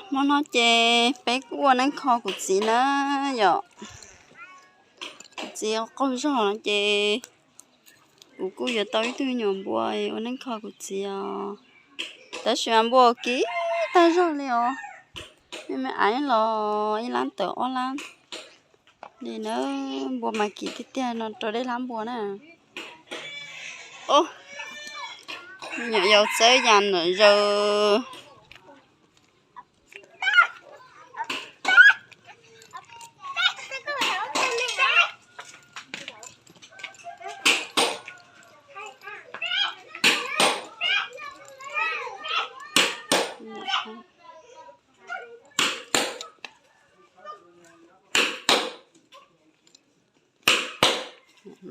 Hmo no ces peb kuj ua neeb kho kuv txiv na yom. Kuv txiv qaug zog no ces kuv kuj yuav tau ib tug nyuam npua ua neeb kho kuv txiv os. Tab sis mas npua kiv tag zog li os. Me me aiv los ib lab tawm ob lab li na. Npua mas kiv tiag tiag no rau dej hlab npua na. Me nyuam yaus txawb yas nram zaws.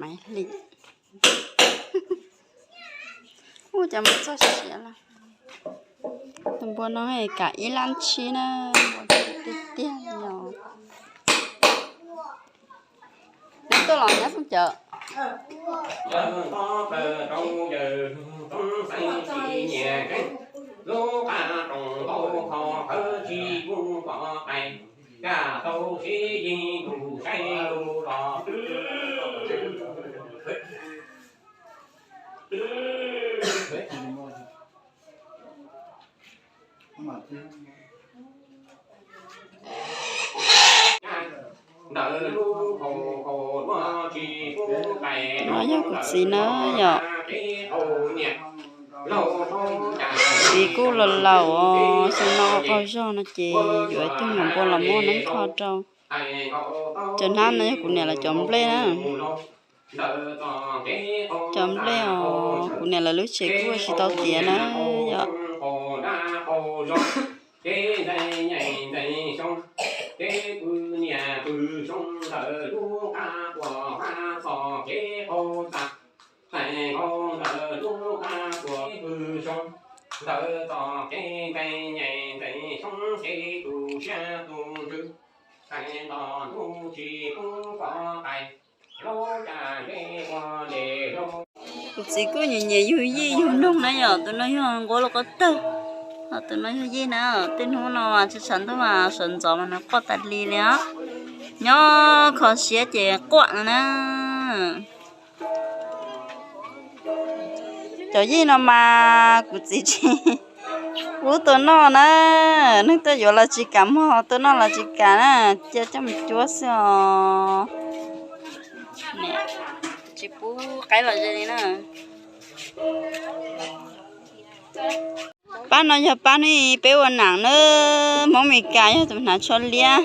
Maiv hlis. Ua cas mus txog siav lawm. Tus npua no kam ib lab tsib na, npua tiag tiag os. Neb tuaj los nyab Xeeb Cawm. No yog kuv txiv na yom. Kuv txiv kuj laus laus os, xyoo no qaug zog no ces yuav ib tug nyuam npua los muab neeb kho rau. Cov hnab no yog kuv niam lawv cov nplej na. Cov nplej os, kuv niam lawv lub tsev kuj tsis tau tiav na yom. Kuv txiv kuj nyiam nyiam yug yij yug noog na yom, tus no yog nquab lub qub tawg, ho tus no yog yij na. Tej hnub no mas tshav ntuj mas sawv ntxov mas nws quaj tas li li os. Nyob kho siab ces quaj no na. Cov yij no mas kuv txiv tsis pub tua noj na, neeg tuaj yuav los tsis kam mog, tua noj los tsis kam na, cia coj mus cuab xwb os. Tsis pub qaib los ze li na. Pab no yog pab hnub peb ua nam na, Hmoob Mes Kas yog tus hnav tsho liab,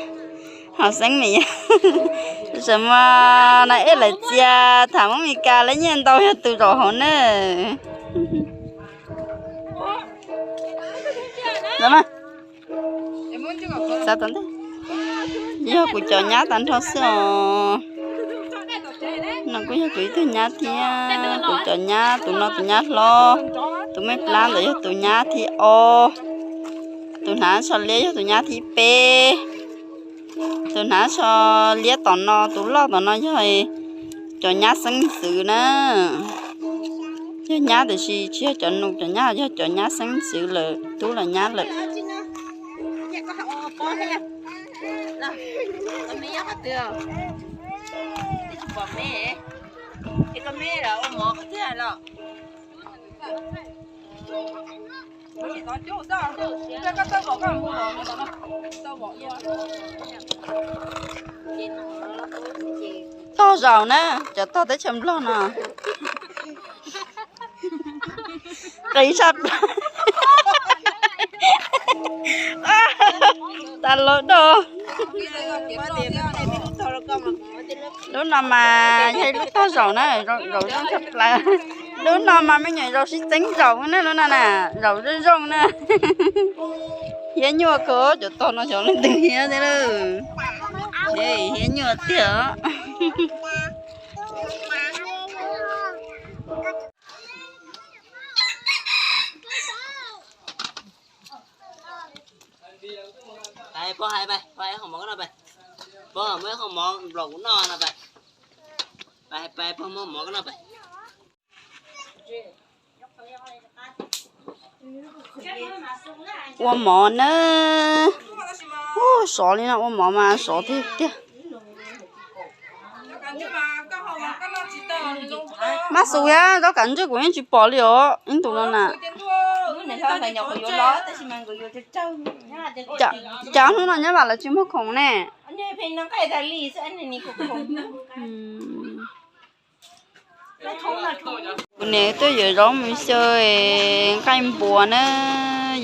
ho Xeeb Mes yog, tam sim no na ej lawv txia tham Hmoob Mes Kas lawv nyiaj ntau yog tus zaum hauv na. Yog kuv cov nyab tag nrho xwb os. No kuj yog kuv ib tug nyab thiab, kuv cov nyab, tus no tus nyab hlob, tus me plab ntawd yog tus nyab thib ob, tus hnav tsho liab yog tus nyab thib peb, tus hnav tsho liab tom no, tus loj tom no yog cov nyab xeeb ntxwv na. Yog nyab tiam sis tsis yog cov nus cov nyab, yog cov nyab xeeb ntxwv lawm, tub los nyab lawm. Tog zaum na, cov tog teb chaws Nplog no. Qis tshaj plaws. Tas los dog. Lub no mas yog ib lub tog zaum na, zaum zoo tshaj plaws. Lub no mas me nyuam zaum sib txeeb zaum na, lub no na, zaum zoo zoo na. Hiab nyuaj kawg, cov tog no xyov leej twg hiab thiab lawm. Hiab nyuaj tiag. Pog hais, pog hais qhov mov no pais. Pog muab qhov mov nplaum kuv noj no pais. Pais, pog muab mov koj noj pais. Ua mov na. Ua sov li no, ua mov mas sov tiag tiag. Mab xus thiab zaub kav ntswj kuv yeej tsis pom li os, ib ntus no na. Cas hnub no nyob vam lawv tsis muaj khoom ne. Kuv niam tuaj yuav zaub mus xyaw nqaij npua na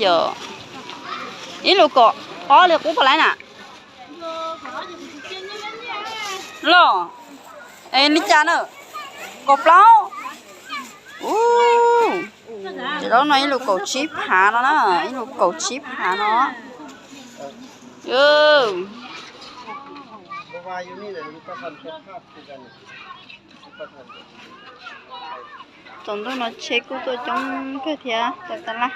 yom. Ib lus kaum ob li qub puas laib na? Los, es li cas na? Kaum plaub. Ub, cov zaub no ib lus kaum tsib phav no na, ib lus kaum tsib phav no. Tsaus ntuj no tsheb kuj tuaj coob kawg thiab tas tas laj.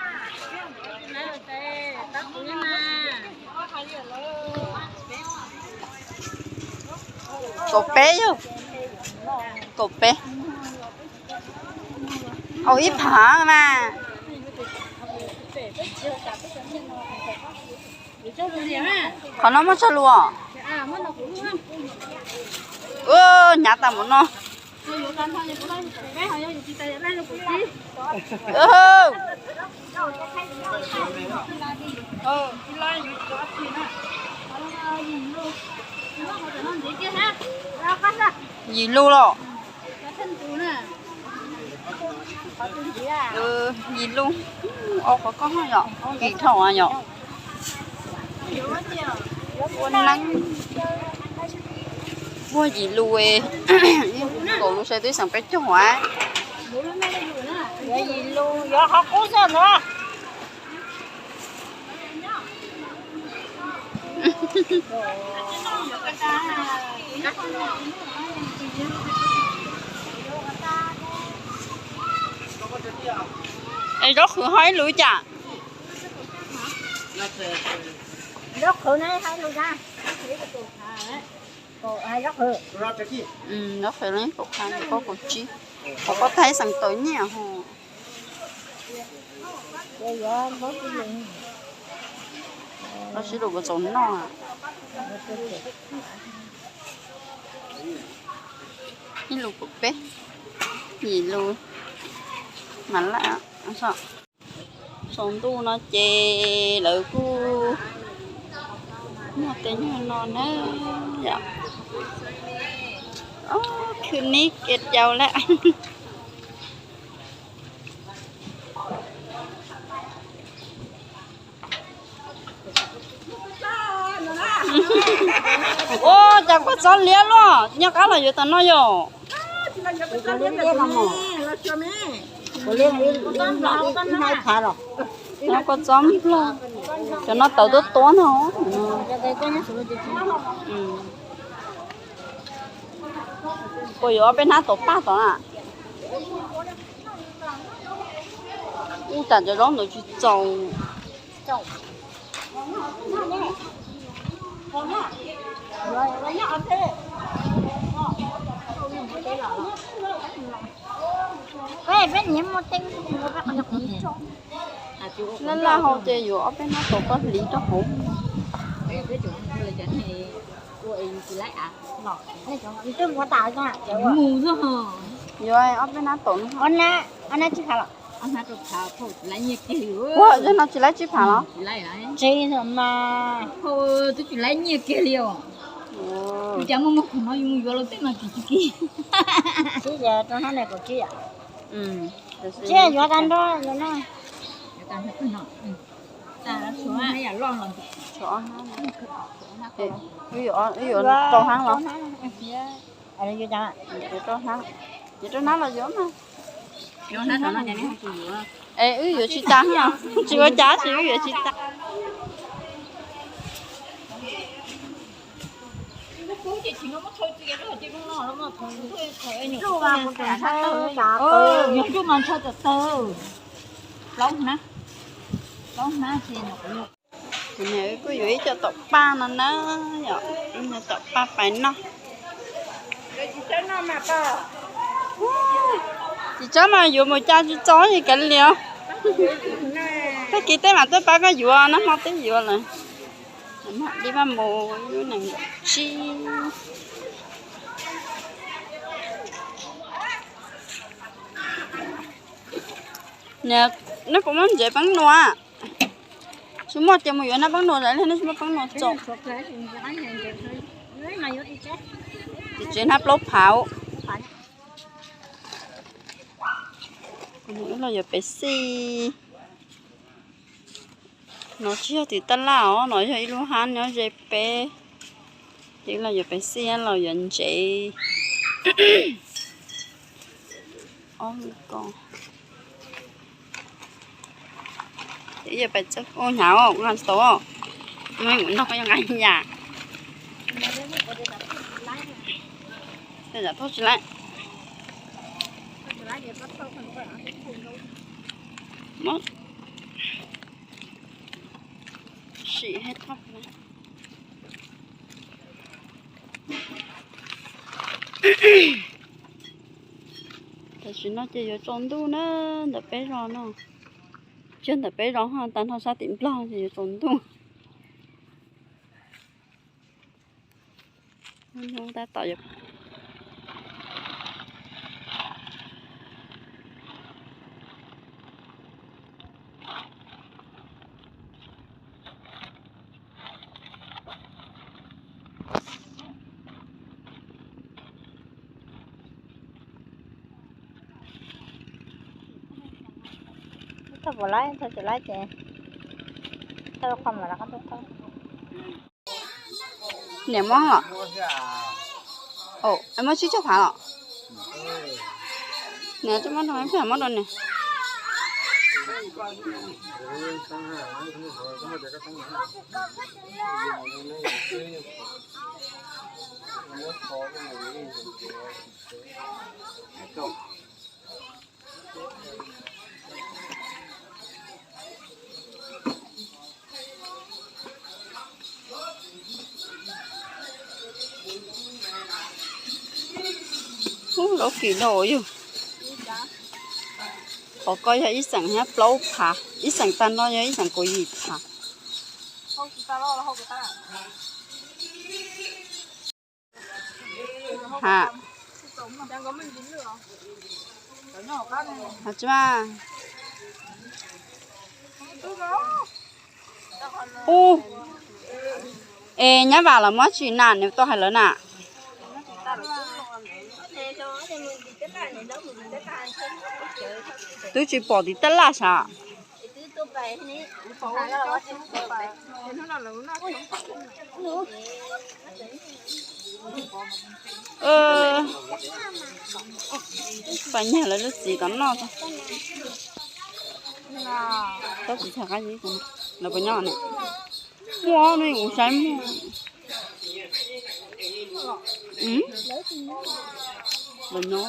Kaum peb yog, kaum peb. Au ib phav mas. Qhov no muaj tsawg lus os? Hnyav tas mus no. Yim lus los? Yim lus. Au qhov koj yom, yim dhau yom. Ua neeb, muaj yim lus, kaum lus sai twb xeem peb caug. Yim lus yuav qhov qub xwb ntag. Es zaub qhwv ho ib lus cas? Zaub qhwv no ib lus cas? Zaub qhwv no ib kaum phav, kaum tsib, qhov koj thaij xeem tawm nyiaj ho. Lub sij lus puas txaus noj? Ib lus kaum peb, yim lus mas laj. Tsaus ntuj no ces lawv kuj muag tej nyuag no na yom. Khwv nib kiag rau lawm. Ua cas koj txob liab luaj, nyob qab los yuav tas no yom? Koj txob nplog, cov no tawv tuab tuab no. Puas yuav ob peb hnab tom paj tod na? Ub, tas cov zaub ntawd tsis txaus. Laj laj hau ces yuav ob peb hnab tod koj hliv rau hauv. Yuav ob peb hnab tod. Ua, yog no tsis laib tsib phav los? Tsis mas. Twb tsis laib nyiaj kiag li os. Cas muaj muag khoom no yus yuav los tej mas kim tsis kim. Tsib ces rau hnab ne kaum tsib. Tsib yuav tag nrho no. Wb yuav rau hnab los? Rau hnab, ces rau hnab los yuav mas. Es wb yuav tsis tas, tsis ua cas, tsis wb yuav tsis tas. Yog ntuj mas ntshaw tawm tawg. Plaub hnab, plaub hnab ces. Kuv niam wb kuj yuav ib co taum paj no na yom, ib co taum paj pais noj. Tsis txhob mas yuav mus cas tsis txog li kav liam. Tag kis tej mam tuaj pab koj yuav, nag hmo twb yuav lawm. Dib maj mus lub nees nkaum tsib. Neb puas muaj ntsev peeb nua? Tsis muaj ces mus yuav nab peeb nua, nej tsis muaj peeb nua tso. Ces tsev nab plaub phav. Los yuav pev xij. No tsis yog tim tab laj os, no yog ib lub hab nyob ze peb. Ces los yuav pev xij los yuav ntsev. Ob ko. Ces yuav pais txog hnyav, nqa tsis tau. Nqa yam. Thauj tsis laib. Sim, thauj. Tam sim no ces yuav tsaus ntuj na, ntawm peb zos no. Tsis ntawm peb zos ho, tag nrho sab tim Nplog ces yuav tsaus ntuj. Tab tom yuav Thauj puas laib, thauj tsis laib ces thauj qhov mam rov qab tuaj thauj. Niam muab los? Muab tsib caug phav los? Niam, muab rau, muab rau niam. Ub, lub kis dau yug. Qhov ko yog ib xeem thiab plaub phav, ib xeem tag nrho yog ib xeem kaum yim phav. Ha. Tsis mas. Ub, es nyab Vam los muab tsis na, nws tau hais lawv na. Twb tsis pom tim tab laj sav. Pais nyag lawv lub txiv kom noj. Tab tsis txog qab zib, lawv puas nyob ne? Muaj, nej kuv saib muaj. Lawv nyob,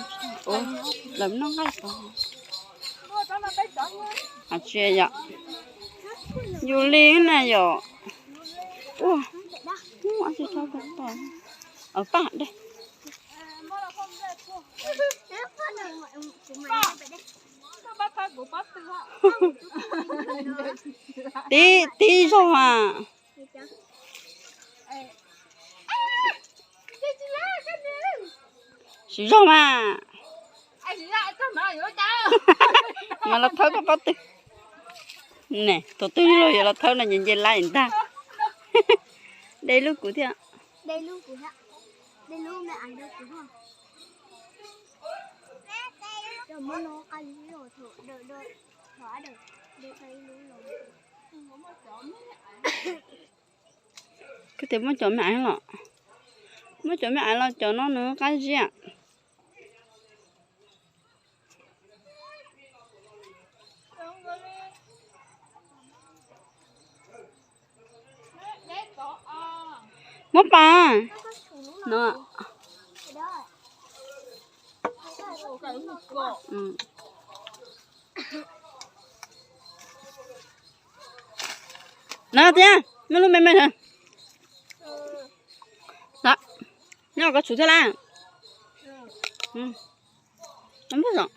lawv noj nqaij tod. Hais tsis yom, yus li na yom. Ua, ua tsis tau tau. Paj dej. Tib, tib zaug mas. Siv zog mas. Mas los thawb koj pob tw. Ne, tus twg los yuav los thawb no nce nce laib ntag. De lub kuv thiab. Koj tias muab cov me aiv los, muab cov me aiv los cov no nws qab ziab. Muab pas no. Na tiag, muaj lub me me. Nyob koj tsum thiab lawm. Nyob koj tsum.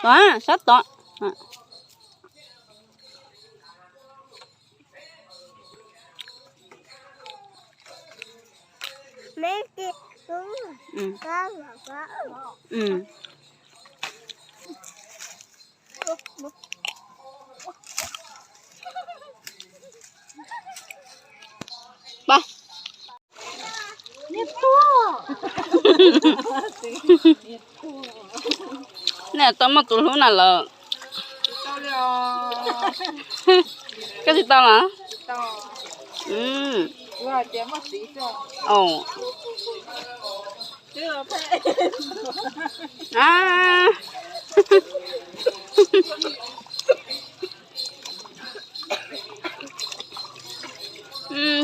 Tod, sab tod. Pab. Nej tau muaj tus hlub na lawm. Koj tsis tau los?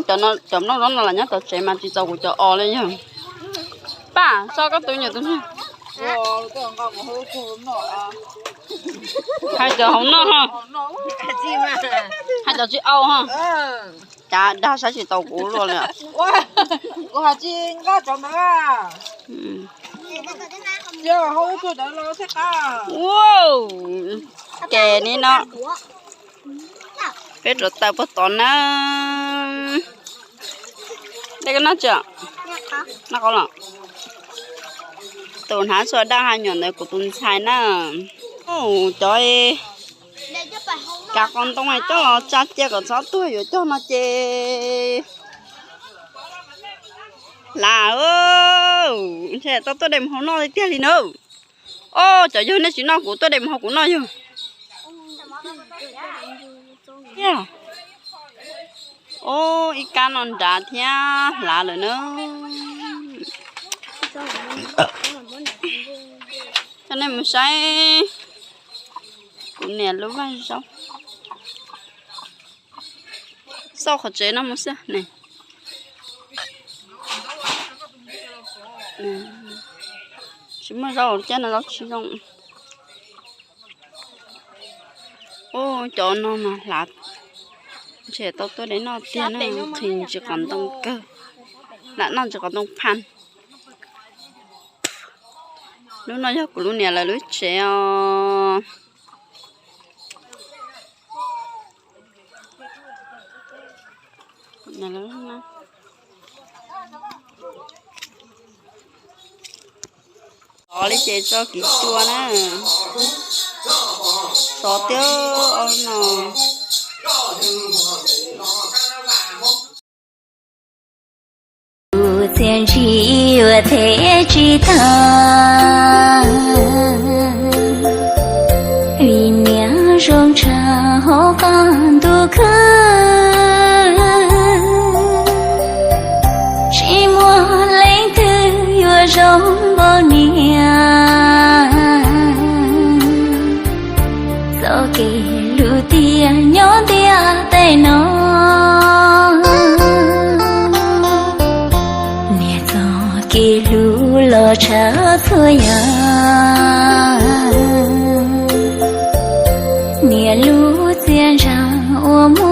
Cov nplooj zoo no los nyob tom tsev mas tsis txaus kuv cov os li yog. Paj, so koj tus nyuam tus. Hais cov hauv no ho. Hais cov tsis au ho. Cas dag saib tsis tau kuv luaj li. Kuv hais tsis nqa cov ntawd. Ces hauv ib tug cov los thiaj qab. Ces ni no peb rov taws puag tod na. Dej koj noj tsis? Noj qab los. Tus hnav tshuaj daj haj nyuam ntawd kuv tus ntxhais na. Cov kav qos ntoo coj los tsa cia kom txhob tuag yuav cog no ces. Hlav, ntshe tau tuaj de mus hau noj li tiag li na. Os, cov yog nej tsis noj kuv tuaj de mus hau kuv noj yog. Os, ib kab no nrad thiab hlav lawm na. Coj nej mus saib kuv niam lub vaj zaub. Xauj qhov tsev no mus xwb ne. Tsis muaj zaub caj no zaub tsis zoo. Ub, cov no mas hlav, ntshe tau tuaj de noj tiag na, nqhis ntsis qos ntoo kawg, lam noj ntsis qos ntoo phaj. Lub no yog kuv lub niam lawv lub tsev os. Xov li ces tso kiv cua na. Xov tiab no. Txiaj ntsig yuav them tsis tag, vim niam zoo tshaj hauv qab ntuj khwb. Tsis muaj leej twg yuav zoo npaum niam. Txoj kev hlub tiag nyob ntiaj teb no, niam txoj kev hlub los tshaj txhua yam. Niam lub txiaj ntsig uas muaj